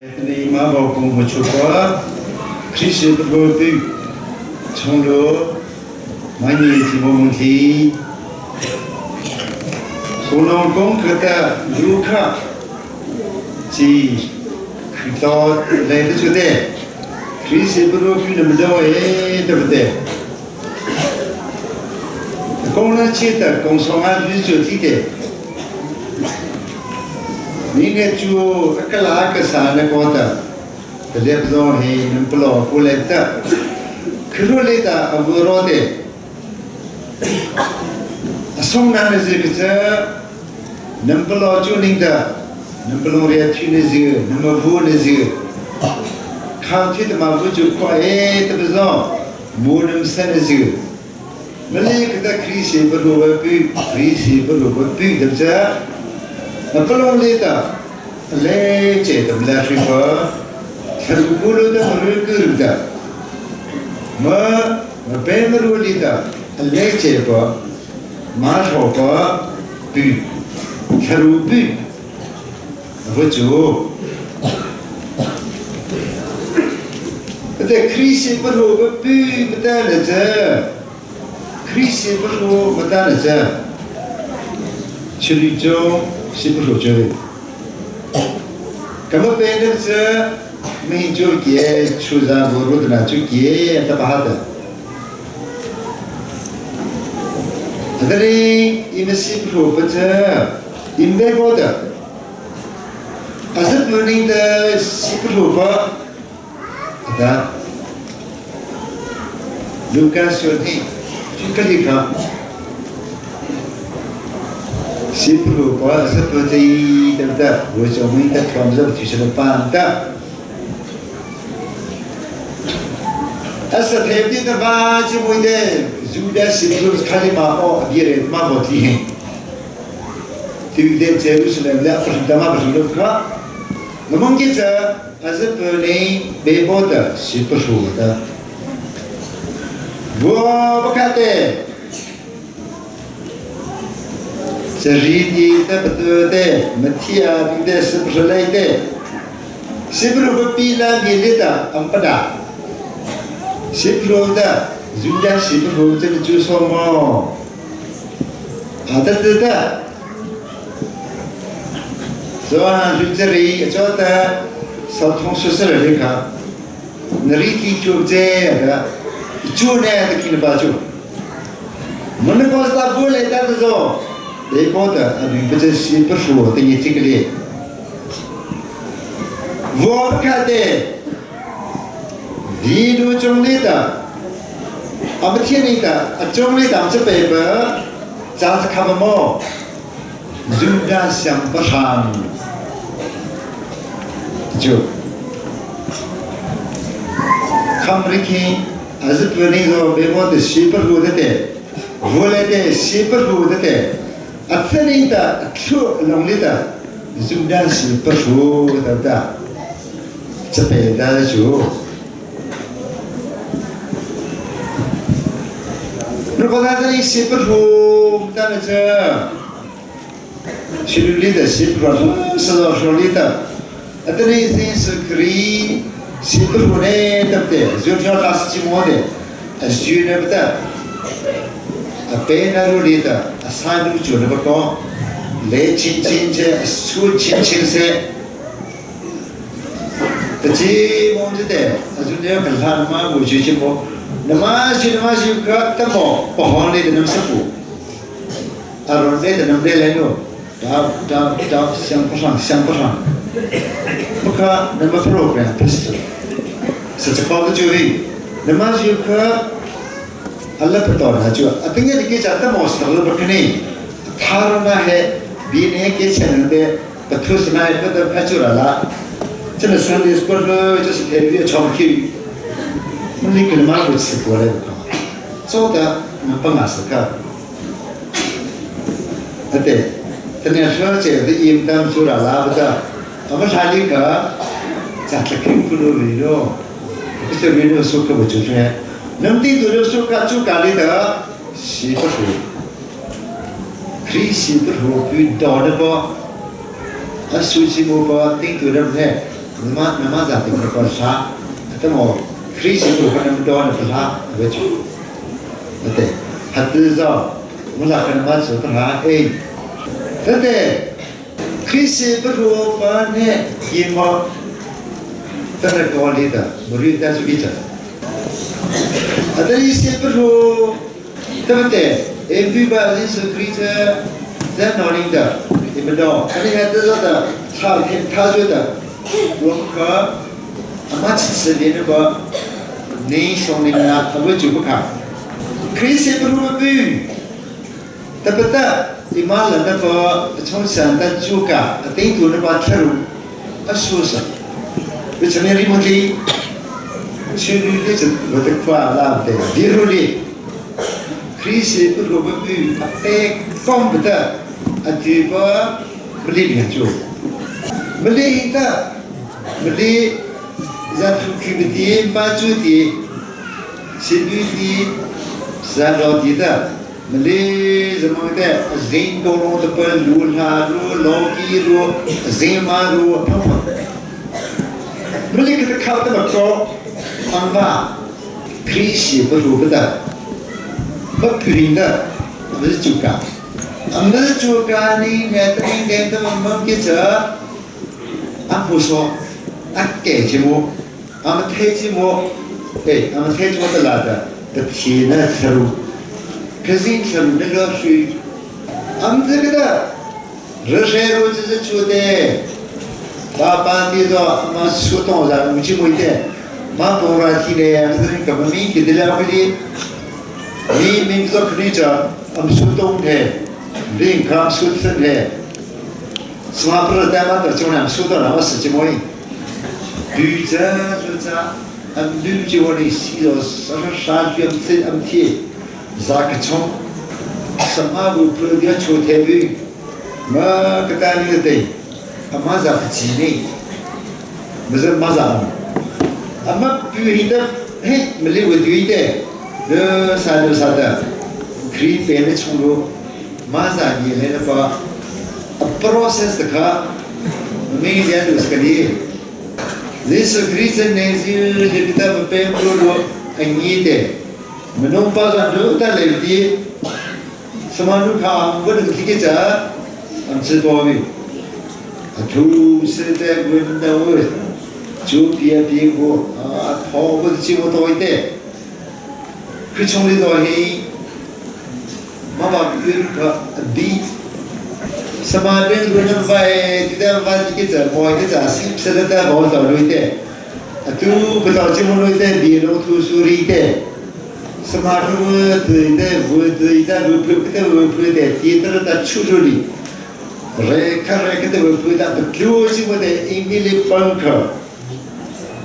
Ni ma bo kung ho chu ko Christian bo pi chung lo ma ni ti mo mong thi 红龙公课的游客及去到来的就对，平时不如去那么多哎，对不对？工人去的工商啊，你就记得，你个就个哪个啥那个的，这里不容易，能不老过来的，可是来的啊不老的。送南的这个这，能不老就领的，能不弄点去那这个，能不付那这个，看去的嘛不就快哎，对不是？没能生的这个，没那个的可以写不落不，可以写不落不，对不是？那不弄来的，来这怎么来说说？他如果落的没有够的，没没白没落里的，来这个。马头个比，铁路比，不足。在克里斯不如不比不得了这，克里斯不如不得了这，去绿洲是不如这里。那么别的这，民族节出山不如的那就节他把的。这里你们是不不这，你们过的，还是不灵的，是不不，的，卢卡说的，去这里看，是不不，是不的，对不对？我就没得创造就是个办的。但是特别的话，就会的。如果是不是看见嘛哦，别人嘛不听，对不对？这就是来了，不是的嘛，不是的可。那么接着还是不能微博的，是不说的。我不看的，这人的对不对的？没听啊，对不对？是不是来的？是不是不比那别的俺不打？是不是的？人家媳妇这个就说嘛，好的对的，是吧？就这里做的，少同学生来看，那里去就这个，就呢就给你把就，我们公司他不来的时候，那个的，啊，你不是媳妇说的你这个里，我看的，一路中里的。阿不天里的，阿中里的这辈子，咱是看不毛，人家想不上，就，看不听，还是不能说被我的媳妇说的对，我来的媳妇说的对，阿这里的出能力的，人家是不说的的，这辈子就。如果他这里写不出，咱们这学里的写不出，是说里的，啊，这里真是可以写不出呢，对不对？就像他是寂寞的，啊，学的不得，啊，白那路里的，啊，三路九那么高，来亲亲这出亲亲噻，这寂寞就得，啊，就那样跟他妈我就寂寞。那么是那么是个怎么不好的那么师傅，他说那的那么来了，找找找想不上想不上，不可那么 program 不是，是这搞的就会，那么就可阿拉不到了就，啊，等下你给讲的么事了不可能，他说那还比那给钱的，不偷是那还不得拍出来了，这个上帝过后就是特别长期。你可能马上吃过来的，做的那不俺是个，啊对，等你说这个应当做了拉不得，我们查你个，咱这肯不如为了，不是为了说可不就是，能地主的说个就干里的，洗不出，可以洗不出，比到的不，啊手机不不，顶多的不太。Nama nama za te ko sa atamo Christ ko kan nam do na pha abe chu ate hatu zo mula kan ma chu ta e tate Christ bu pa ne ki mo ta na ko li da muri da su ki cha atari se bu 对不对？哎，比吧，耶稣基督在哪里的？你们懂？你看这个的，他他觉得，我和阿妈吃的那个，你兄弟呢？他们就不看。可以写不入不，对不对？你妈了那个从山的主家，顶多那把铁路，啊，说是，为什么你们的？去你这我的夸啦的，比如你。 Christ 不不不，哎，讲不得，啊，这个不理研究，不理的，不理，让出去不的，把主的，是女的，是老的的，不理什么的，人多龙的不路拉路老基路，人马路，不理给他靠这么高，方法，Christ 不如不得。不平的，不是主家，啊，不是主家，你来这边点这么忙给这，俺不说，俺给节目，俺们推节目，哎，俺们推节目的来的，的天呢吃路，可是吃路那个水，俺们这个的，热水路就是出的，爸爸的说，俺们出动了，五千块钱，马不拉几的，不是根本没给得了回的。你民族可以讲，俺们苏东的，林康苏村的，什么不是台湾的中央苏东那个世界末日，旅者就在俺旅游的西罗啥啥捐钱俺贴，啥个从，什么不不要求台币，么个单个的，俺马上不吉利，不是马上，俺们不的，嘿，没留对的。le sa le sa da kri pe ne chung lu ma za ni le na pa a process da kha me ya lu ska ni Jesu Christ ne zi le bi ta pe pro lu ani de mno pa za lu ta le di sama lu kha bu de ki ke cha am chi bo mi a tu se de gun da wo chu pi pi go a tho bu chi mo to de 佢从呢度起，妈妈佢个 B，什么人可能会这个会这个会这个是是的，我找对的，啊，都不找这么对的，比如图书里的，什么都对的，不对的，不对的，不对的，第二个出处里，来看来个的不对的，就是我的英语的本科，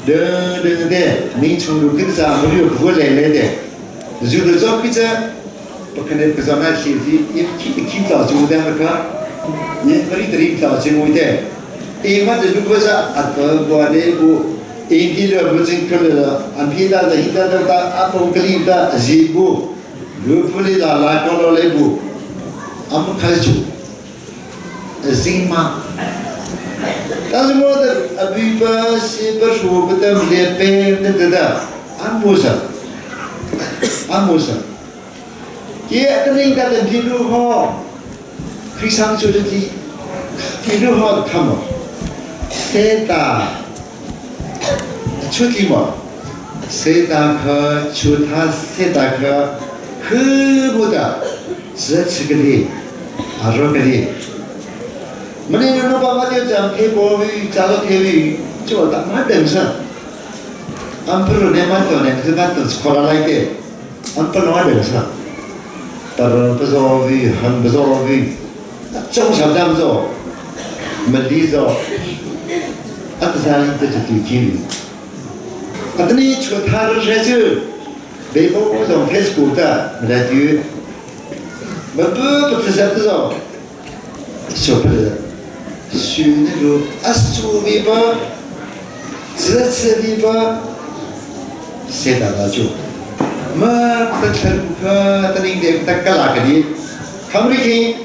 对对对，你从路跟上没有不来来的。就做规则，不可能不做那些一一起早就的那个，你不是得早就的，因为这如果是啊，我的不，因为了不正确了，俺皮大的，现在都打阿公格里的西部，如不里拉拉高罗来不，俺们开始，行吗？但是我的阿比巴西不说不得连边的的的，俺不是。阿姆斯，也跟人家的比如好，非常就是的，比如好看么？塞达，出去么？塞达克出他塞达克，可不的，只吃个的，阿说个的。没得人爸爸就讲开波语，加了开语，就打马等上。俺不如你们多呢，是俺都是靠来的。俺不能等上，但是不做为，很不做为，正常这么做，没理做，俺这三人都是对劲的。俺这里出他的事就，微博我从开始过的，没来丢，没不不吃啥子做，说不是，选那个阿苏微博，这次微博，谁打的就。ma ta thar ka ta ning de ta ka la ka di khamri ki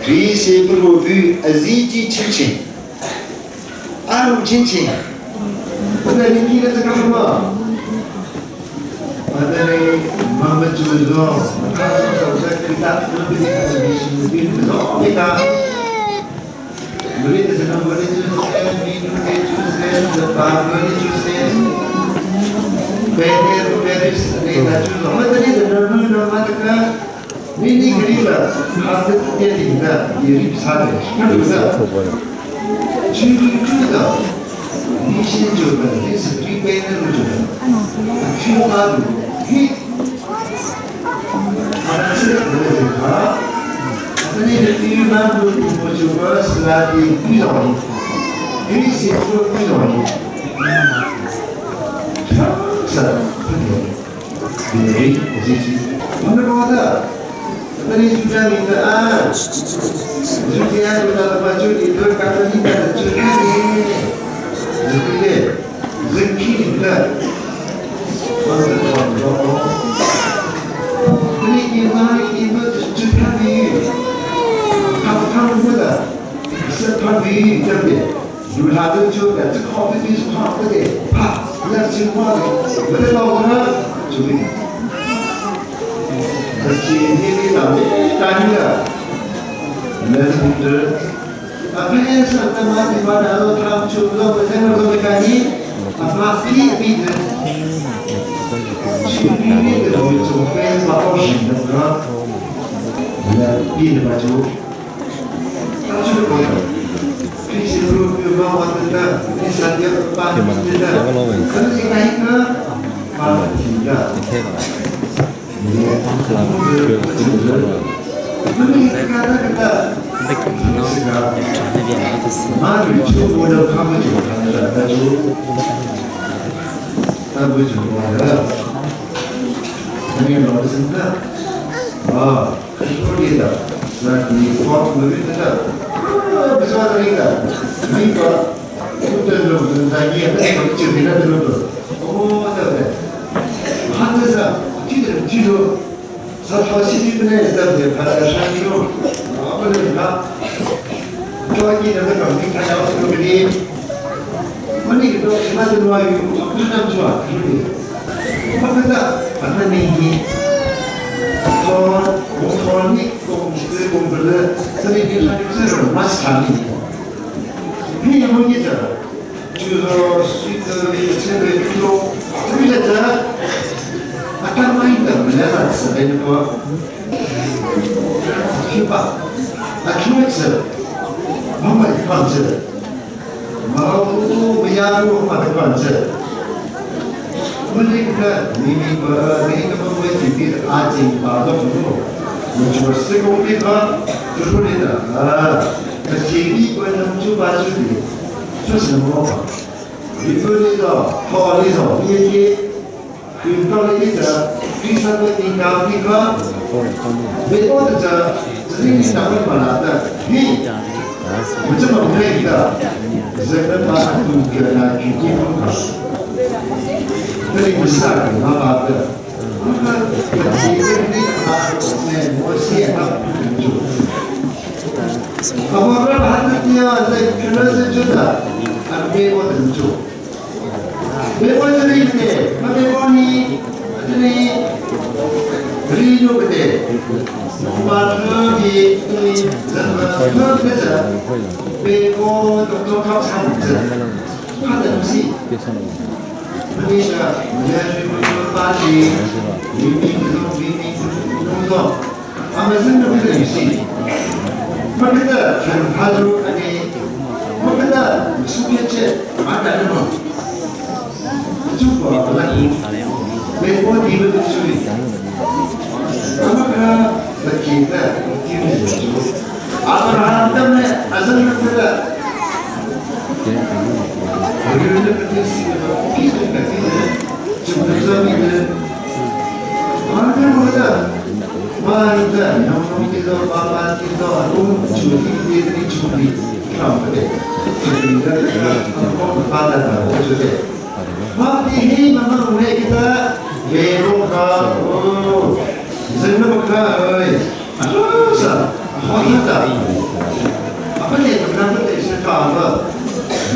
kri se pru bu azi ji chin chin a sang chin chin. Patani ki na ka ma. Patani mama chu zo. Ka so sa kita tu bi ni ka bi su bi zo kita. Beri te sana beri chu se mi nu ke chu se pa beri chu se. Pere pere ne na chu zo. Matani de na nu na ma ka 迷你格里的，它的电影的也是差的，是不是？居住住的，你先住的，你是最边的路住的，去哪里？去，啊，是的，啊，那你的地方不不就个是那的比较的，有些说比较的，是，对，我是我们搞的。Tadi sudah minta ah, sudah sudah baju itu kata ni dah cuci ni, zikir, zikir dah. Masa kalau ini kita ini cuci ni, kamu kamu muda, sebab ni jadi, dulu ada juga, cakap ni cakap ni, pak, nak cakap ni, betul tak? Cuci.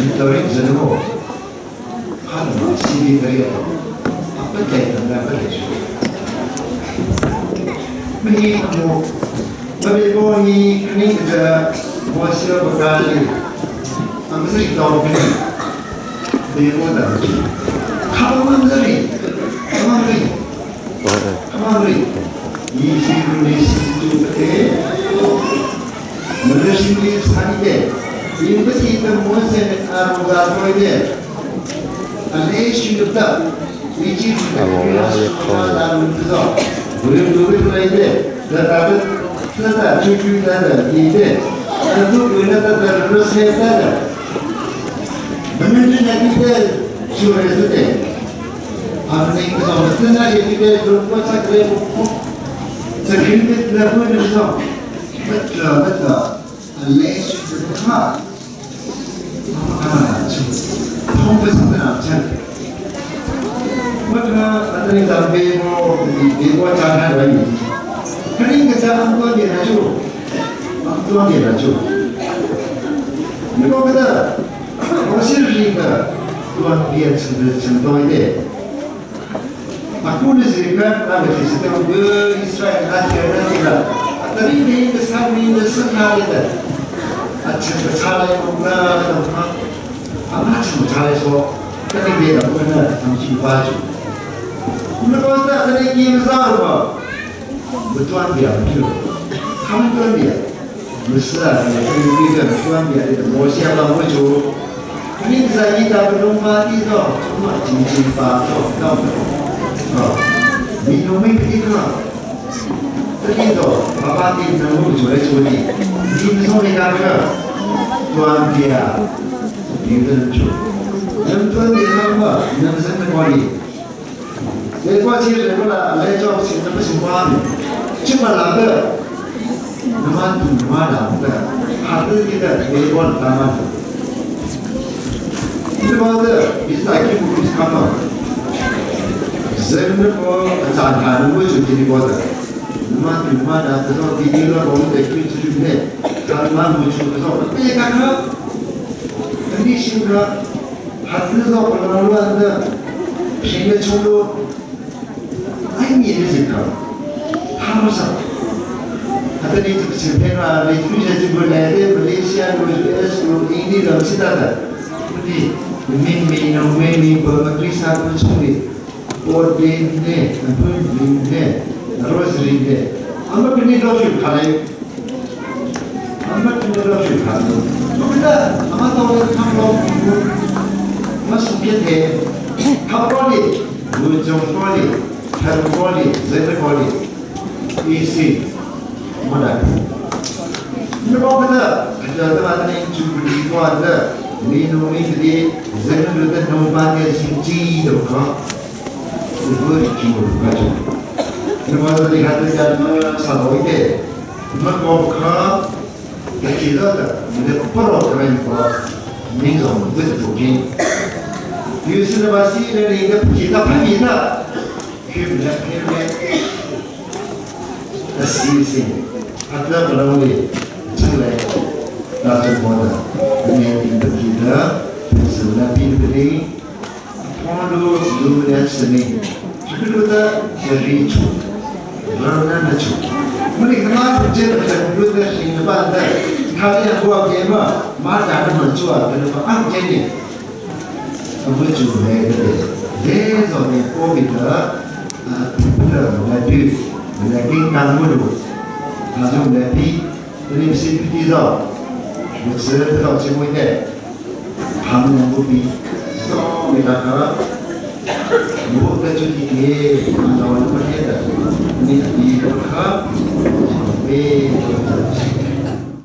Torik zanu khan sini dari apa tay na ba le chu mi mo ba be bo hi kni ga mo sia ba ka li am zri daw kni be bo da kha ma zri ma ri ma ri yi si ni si tu te Malaysia sanide Invasi Mosen Arugatoide Aleshinda